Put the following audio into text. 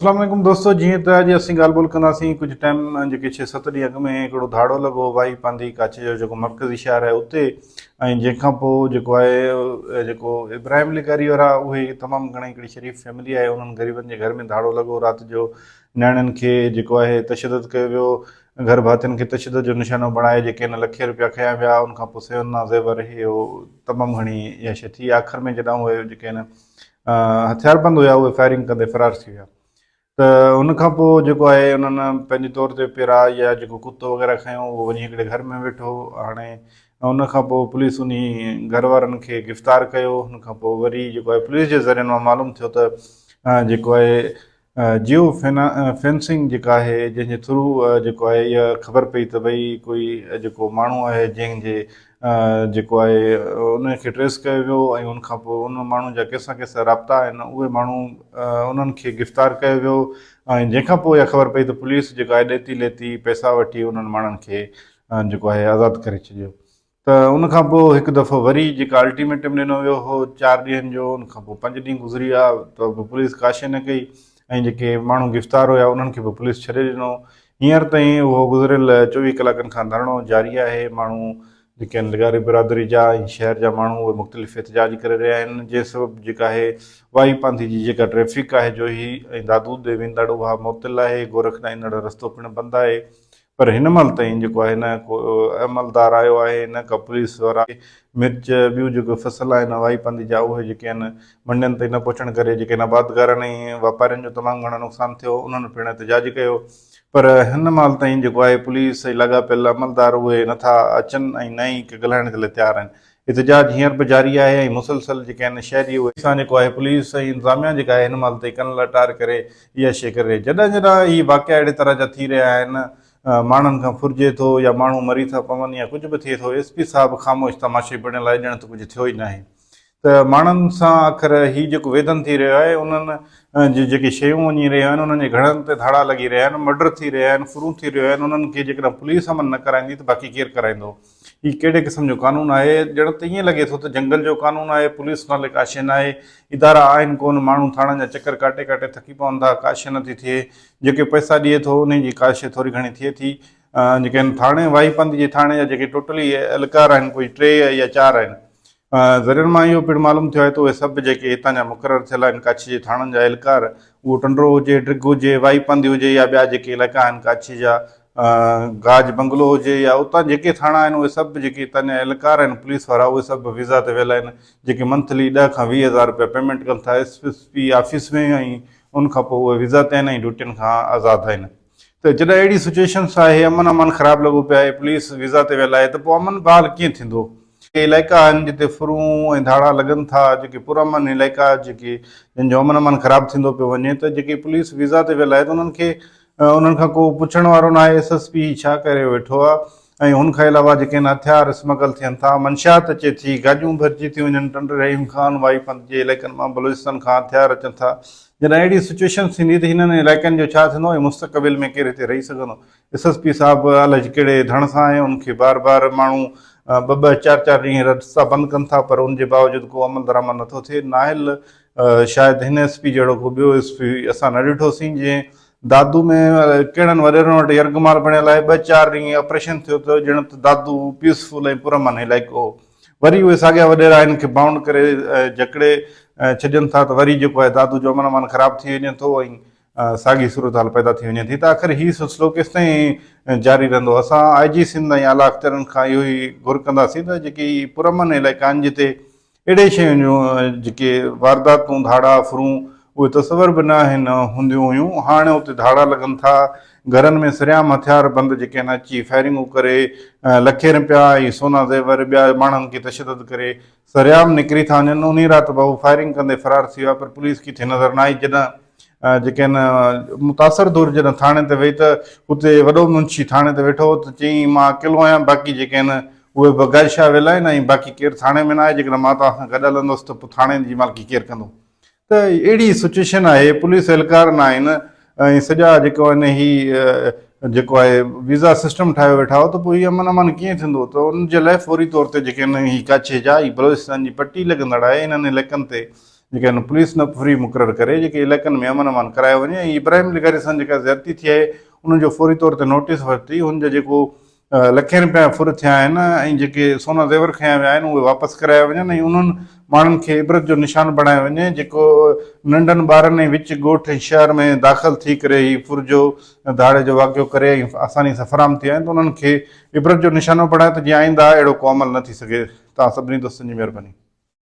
اسلام عليڪم دوستو جيئن ته اڄ اسين ڳالهه ٻولهه ڪنداسين ڪجهه ٽائيم جيڪي ڇهه ست ڏينهن اڳ ۾ هڪڙو ڌاڙو لڳو وائي پانڌي ڪاڇي جو جيڪو مرڪزي شهر آهي اتي ۽ جنهن کان پوء جيڪو آهي جيڪو ابراهيم لغاري وارا اهي تمام گهڻي هڪڙي شريف فيملي آهي انهن غريبن جي گهر ۾ ڌاڙو لڳو رات جو نياڻين کي جيڪو آهي تشدد ڪيو ويو گهر ڀاتين کي تشدد جو نشانو بڻائي جيڪي هن لکين روپيا کنيا ويا ان کان پوء سيونا زيور هي هو تمام گهڻي اها شي ٿي آخر ۾ جڏهن اهي جيڪي آهن هٿياربند هيا اهي فائرنگ ڪندي فرار ٿي ويا ته ان کان پوء جيڪو آهي انهن پنهنجي طور تي پيرا يا جيڪو ڪتو وغيره کنيو اهو وڃي هڪڙي گهر ۾ ويٺو هاڻي ان کان پوء پوليس انهي گهر وارن کي گرفتار ڪيو ان کان پوء وري جيڪو آهي پوليس جي ذريعن مان معلوم ٿيو ته جيڪو آهي جيو فينسنگ جيڪا آهي جنهن جي ٿرو جيڪو آهي اها خبر پئي ته ڀئي ڪوئي جيڪو ماڻهو آهي جنهن جي جيڪو آهي ان کي ٽريس ڪيو ويو ۽ ان کان پوء ان ماڻهو جا ڪنهن سان ڪنهن سان رابطا آهن اهي ماڻهو انهن کي گرفتار ڪيو ويو ۽ جنهن کان پوء اها خبر پئي ته پوليس جيڪا آهي ڏيتي ليتي پئسا وٺي انهن ماڻهن کي جيڪو آهي آزاد ڪري ڇڏيو ته ان کان پوء هڪ دفعو وري جيڪا الٽيميٽم ڏنو ويو هو چار ڏينهن جو ان کان پوء پنج ڏينهن گذري ويا ته به پوليس ڪا شيء نه ڪئي ۽ جيڪي ماڻهو گرفتار هيا انهن کي به پوليس ڇڏي ڏنو هينئر تائين اهو گذريل 24 ڪلاڪن کان ڌرڻو جاري آهي ماڻهو جيڪي آهن لغاري برادري جا ۽ شهر جا ماڻهو اهي مختلف احتجاج ڪري رهيا آهن جنهن سبب جيڪا آهي واهي پانڌي جي جيڪا ٽريفڪ آهي جوهي ۽ دادو ڏي ويندڙ اها معطل آهي گورک ڏانهن ايندڙ رستو پڻ بند آهي پر هن مهل تائين جيڪو آهي نه ڪو عملدار آيو آهي نه ڪا پوليس وارا مرچ ٻيون جيڪي فصل آهن هوائي پنڌ جا اهي جيڪي آهن منڊين تائين نه پهچڻ ڪري جيڪي آهن آبادگارن ۽ واپارين جو تمام گهڻو نقصان ٿيو انهن پڻ احتجاج ڪيو پر هن مهل تائين جيڪو آهي پوليس ۽ لاڳاپيل عملدار اهي نٿا اچن ۽ نه ئي ڪي ڳالهائڻ جي لاء تيار آهن احتجاج هينئر به جاري آهي ۽ مسلسل جيڪي آهن شهري اهي سان جيڪو آهي پوليس ۽ انتظاميا جيڪا آهي هن مهل تائين ڪن لٽار ڪري اها شيء ڪري رهي جڏهن جڏهن هي واقعا اهڙي طرح جا ٿي رهيا آهن ماڻهن کان ڦرجي ٿو يا ماڻهو مري ٿا پون يا ڪجهه به ٿئي ٿو ايس پي صاحب خاموش تماشي بڻيل آهي ڄڻ ته ڪجهه ٿيو ئي ناهي ته ماڻهن سان آخر هي جيڪو ويڌن ٿي رهيو آهي انهن جي جيڪي شيون وڃي رهيون آهن انهن جي گهڙن تي ڌاڙا لڳي رهيا آهن مرڊر ٿي رهيا آهن ڦرون ٿي رهيون آهن انهن کي جيڪڏهن پوليس امن نه ڪرائيندي ته باقي ڪير ڪرائيندو هي ڪهڙي قسم جو قانون آهي، ڄڻ ته ائين لڳي ٿو ته جنگل جو قانون آهي، پوليس نالي ڪا شيء ناهي، ادارا آهن ڪونه، ماڻهو ٿاڻن جا چڪر ڪاٽي ڪاٽي ٿڪي پون ٿا، ڪا شيء نٿي ٿئي، جيڪي پئسا ڏئي ٿو انهي جي ڪا شيء ٿوري گهڻي ٿئي ٿي، جيڪي هن ٿاڻي واهي پنڌ جي ٿاڻي جا جيڪي ٽوٽلي اهلڪار آهن ڪوئي ٽي يا چار آهن، ذريعن مان اهو پڻ معلوم ٿيو آهي ته اهي سڀ جيڪي هتان جا مقرر ٿيل آهن ڪاڇي جي ٿاڻن جا اهلڪار اهو ٽنڊو هجي، ڊگهه هجي، واهي پنڌ هجي يا ٻيا جيڪي علائقا آهن ڪاڇي جا گاج بنگلو هجي يا اتان جيڪي ٿاڻا آهن اهي سڀ جيڪي اتان جا اهلڪار آهن پوليس وارا اهي سڀ ويزا تي ويل آهن جيڪي منٿلي 10 کان 20 هزار روپيا پيمينٽ ڪن ٿا ايس ايس پي آفيس ۾ ۽ ان کان پوء اهي ويزا تي آهن ۽ ڊيوٽين کان آزاد آهن ته جڏهن اهڙي سچويشنس آهي امن امان خراب لڳو پيو آهي پوليس ويزا تي ويل آهي ته پوء امن بحال ڪيئن ٿيندو؟ ڪي علائقا آهن جتي ڦرون ۽ ڌاڙا لڳن ٿا جيڪي پرامن علائقا جيڪي جن جو امن امان خراب ٿيندو پيو وڃي ته جيڪي پوليس ويزا تي ويل آهي ته انهن کي انهن کان ڪو پڇڻ وارو ناهي ايس ايس پي هي ڇا ڪري ويٺو آ ۽ هن کان علاوه جيڪي آهن هٿيار اسمگل ٿين ٿا منشيات اچي ٿي گاڏيون ڀرجي ٿيون وڃن ٽنڊ رحيم خان وائي پنڌ جي علائقن مان بلوچستان کان هٿيار اچن ٿا جڏهن اهڙي سچويشن ٿيندي ته هنن علائقن جو ڇا ٿيندو ۽ مستقبل ۾ ڪير هتي رهي سگهندو ايس ايس پي صاحب الائجي ڪهڙي ڌڻ سان آهي ان کي بار بار ماڻهو ٻه ٻه چار چار ڏينهن رستا بند ڪن ٿا پر ان جي باوجود ڪو عمل درآمد نٿو ٿئي نااهل شايد هن ايس پي جهڙو ڪو ٻيو ايس پي اسان نه ڏٺوسين جنهن دادو ۾ ڪهڙن وڏيرن وٽ يرغمال بڻيل آهي، ٻه چار ڏينهن آپريشن ٿيو ته ڄڻ ته دادو پيسفل ۽ پرامن علائقو هو. وري اهي ساڳيا وڏيرا هن کي بائونڊ ڪري جڪڙي ڇڏين ٿا ته وري جيڪو آهي دادو جو امن امان خراب ٿي وڃي ٿو ۽ ساڳي صورتحال پيدا ٿي وڃي ٿي ته آخر هي سلسلو ڪيستائين جاري رهندو. اسان آء جي سنڌ ۽ اعليٰ اختيارين کان اهو ئي گهر ڪنداسين ته جيڪي پرامن علائقا آهن جتي اهڙي شين جون جيڪي وارداتون، ڌاڙا، ڦرون اهي تصور به نه آهن هونديون هيون، هاڻ اتي ڌاڙا لڳن ٿا، گهرن ۾ سرعام هٿيار بند جيڪي آهن اچي فائرنگون ڪري لکين رپيا ۽ سونا زيور ٻيا ماڻهن کي تشدد ڪري سرعام نڪري ٿا وڃن، انهي رات به هو فائرنگ ڪندي فرار ٿي ويا پر پوليس ڪٿي نظر نه آئي، جڏهن جيڪي آهن متاثر ڌر جڏهن ٿاڻي تي وئي ته اتي وڏو منشي ٿاڻي تي ويٺو هو ته چيائين مان اڪيلو آهيان باقي جيڪي آهن اهي بغير شاهه ويل آهن ۽ باقي ڪير ٿاڻي ۾ ناهي، جيڪڏهن مان توهان سان گڏ هلندس ته پوء ٿاڻي جي مالڪي ڪير ڪندو؟ ته اهڙي سچويشن آهي، پوليس اهلڪار ناهن ۽ سڄا جيڪو آهن هي جيڪو آهي ويزا سسٽم ٺاهيو ويٺا هو ته پوء هي امن امان ڪيئن ٿيندو ته ان جي لاء فوري طور تي جيڪي آهن هي ڪاڇي جا هي بلوچستان جي پٽي لڳندڙ آهي انهن علائقن تي جيڪي آهن پوليس نفري مقرر ڪري جيڪي علائقن ۾ امن امان ڪرايو وڃي ۽ ابراهيم لغاري سان جيڪا زيادتي ٿي آهي ان جو فوري طور تي نوٽيس ورتي هن جا جيڪو لکين رپيا ڦر ٿيا آهن ۽ جيڪي سونا زيور کنيا ويا آهن اهي واپس ڪرايا وڃن ۽ انهن ماڻهن کي عبرت جو نشان بڻايو وڃي جيڪو ننڍن ٻارن ۽ وچ ڳوٺ ۽ شهر ۾ داخل ٿي ڪري هي ڦر جو ڌاڙي جو واقعو ڪري ۽ آساني سان فراهم ٿي ويا آهن ته انهن کي عبرت جو نشانو بڻايو ته جيئن آئنده اهڙو ڪو عمل نه ٿي سگهي. توهان سڀني دوستن جي مهرباني.